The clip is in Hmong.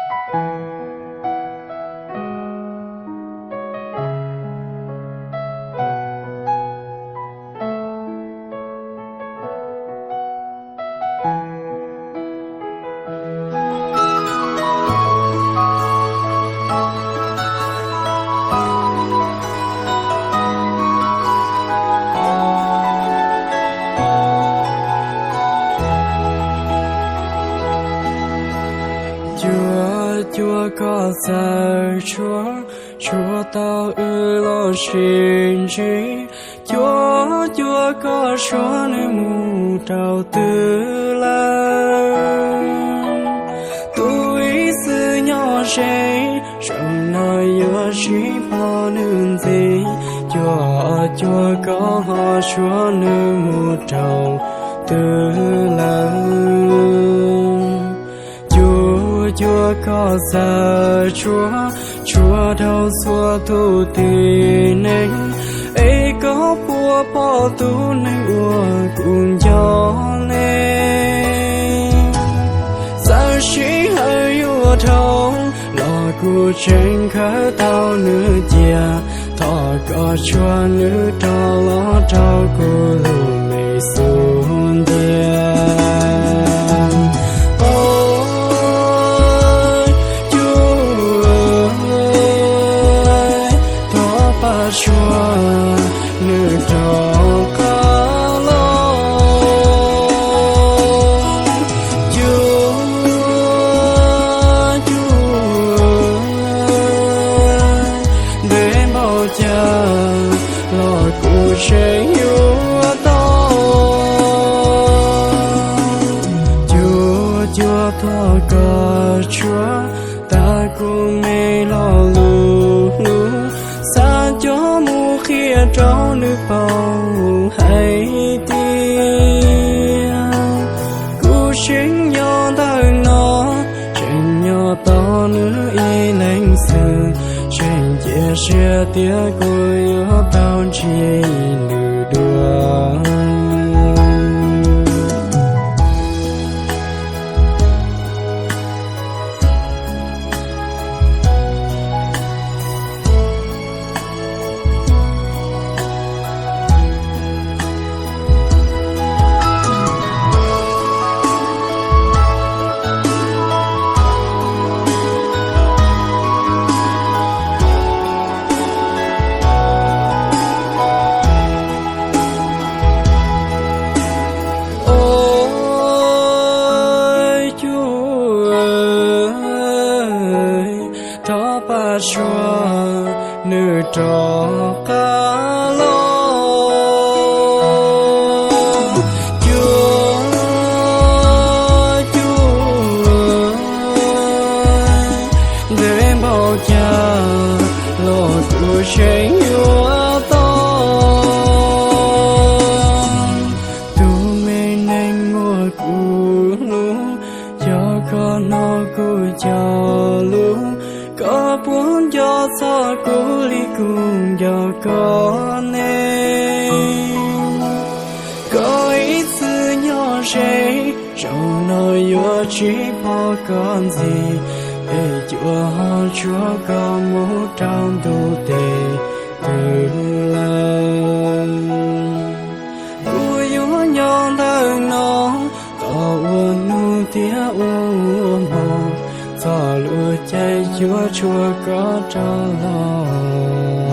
Cuab cuab koj txawj tshuab, tshuab tau wb los sib ntsib. Cuab cuab koj suav nws mus rau twg lawm. Tus ib txwm nyob ze, zaum no yuav tsis pom nws ntxiv. Cuab cuab koj ho suav nws mus rau twg lawm. Cuab cuab koj txawj tshuab, tshuab rau txhua tus tib neeg, es koj puas pom tus neeg uas kuv nco ne? Txawm sij hawm yuav dhau los kuv tseem khaws tau nws cia. Thov koj tshuab nws rov los rau kuv lub me xub ntiag. Os, cuab, thov pab tshuab nws rov qab los. Cuab, cuab, ntev npaum cas los kuv tseem yuav tau. Cuab cuab thov koj tshuab tag kuv me lo lus hlub, xav coj mus qhia rau nws paub hais tias kuv tseem nyob ntawm no, tseem nyob tos nws ib leeg xwb. Tseem cia siab tias kuv yuav tau ntsib nws dua. Os, cuab, thov pab tshuab nws rov qab los. Cuab, cuab, ntev npaum cas los kuv tseem yuav tau. Tus me neeg uas kuv hlub, yog koj hnov kuv cov lus, koj puas nco txog kuv li kuv nco koj ne? Koj ib txwm nyob ze, zaum no yuav tsis pom koj ntxiv, es cuab ho tshuab koj mus rau ntuj teb twg lawm. Kuv yuav nyob ntawm no tos ua hnub thiab ua hmo, txog lub caij yuav tshuab koj rov los.